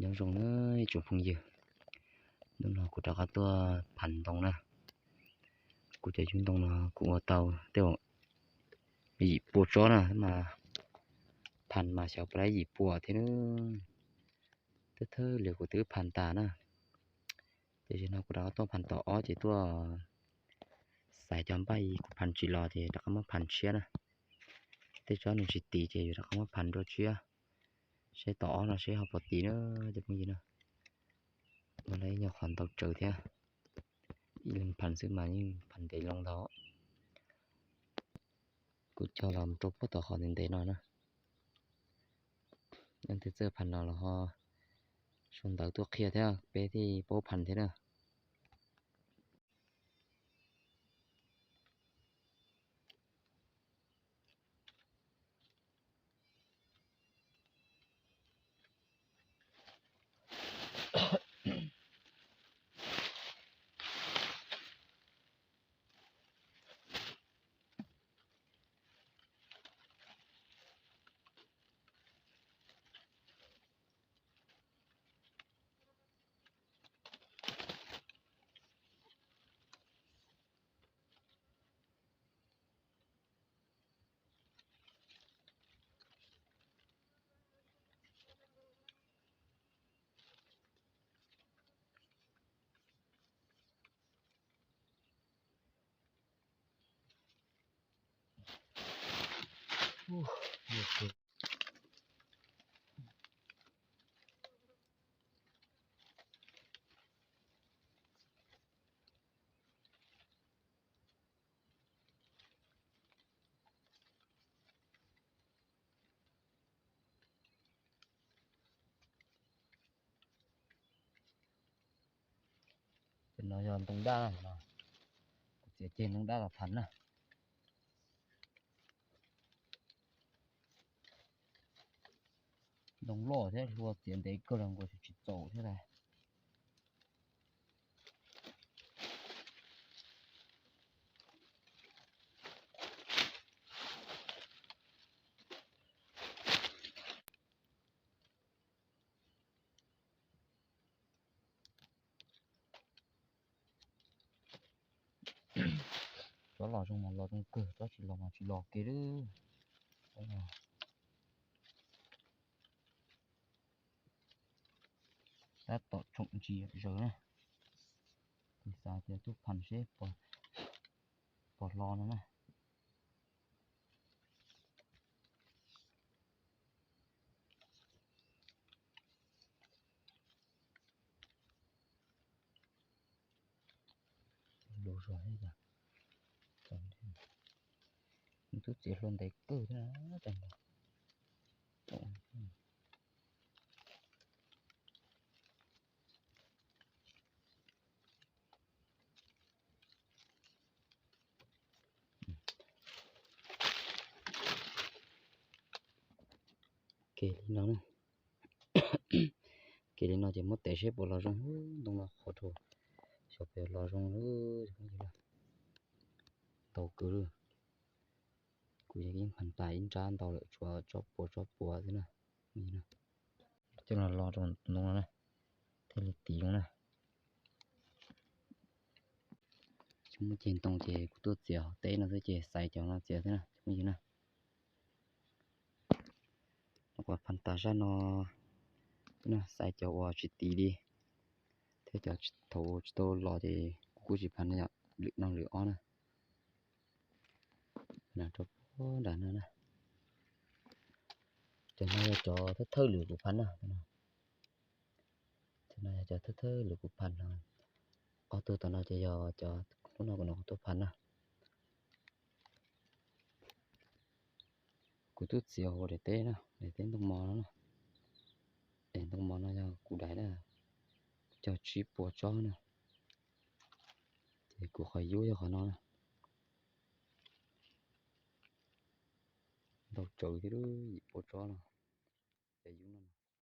Nyob zoo na ib tsoom phooj ywg, hnub no kuv rov qab tuaj phas ntoo na. Kuv cov yub ntoo no kuv ua tau tej zaum yim pua tsob na mas, phas mas xyov puas laib yim pua thiab na. Thawj thawj lwm kuv twb phas tas na, ces zaum no kuv rov qab tuaj phas tom ob ces tuaj xaiv cov npaj kuv phas tsis los ces rov qab muab phas tshiab na. Tej tsob nws tsis tiv ces yuav rov qab muab phas dua tshiab, seb tom ob no seb ho puas tiv na cov phooj ywg na. Ua lawm ib nyuag qhov ntau tsawv thiab, ib leeg phas xwb mas yeej phas ntev loo ntau. Kuv cog los rau puag tom qhov ntev ntev no na. Leej twg txawj phas no los ho sau ntawv tuaj qhia thiab peb thiaj paub phas thiab na. Cov no yog ntoo daj no, kuv txiav ceg ntoo daj los phas na. Ntoo loj thiab hlua txiav ntev kawg los nkaus tsis txaus thiab lauj. Tsob los zoo mas los zoo kawg, tsob tsis los mas tsis los kiag li. Tab tom tsoom ntsis zaws na, kuv xav tias tuaj phas seb puas hlo no na. Lus zog thiab yog, nws twb txiav hlua ntev kawg thiab. Kev li no, kev li no ces muab tev seb puas los zoo. Ntoo no qhuav rau, xyov puas los zoo. Ntau kawg li. Kuv yeej phas tas ib nrab ntau lawm, tshuav tsob puas tsob puas xwb na. Coj los los rau ntoo no na, thiaj li tiv zoo na. Tsis muaj ceg ntoo ces kuv tuaj txiav teb no xwb ces xaiv cov no txiav xwb na cov phooj ywg na. Kuv phas tas zaj no, xaiv cov uas tsis tiv li, thiab cov thaum tsis tau los ces kuv kuj tsis phas no, lwm no lwm ob na. Rau puag nram no na. Cov no yog cov thawj thawj lwm kuv phas na. Cov no yog cov thawj thawj lwm kuv phas no. Ob tug tom no ces yog cov hnub no kuv no kuv tuaj phas na. Kuv twb txiav hauv daim teb na, daim teb ntoo mos no na. Daim ntoo mos no yog kuv daim na, cog tsib puas tsob na. Ces kuv qhov yub yog qhov no na. Ntau tsawv thiab, yim puas tsob no. Cov yub no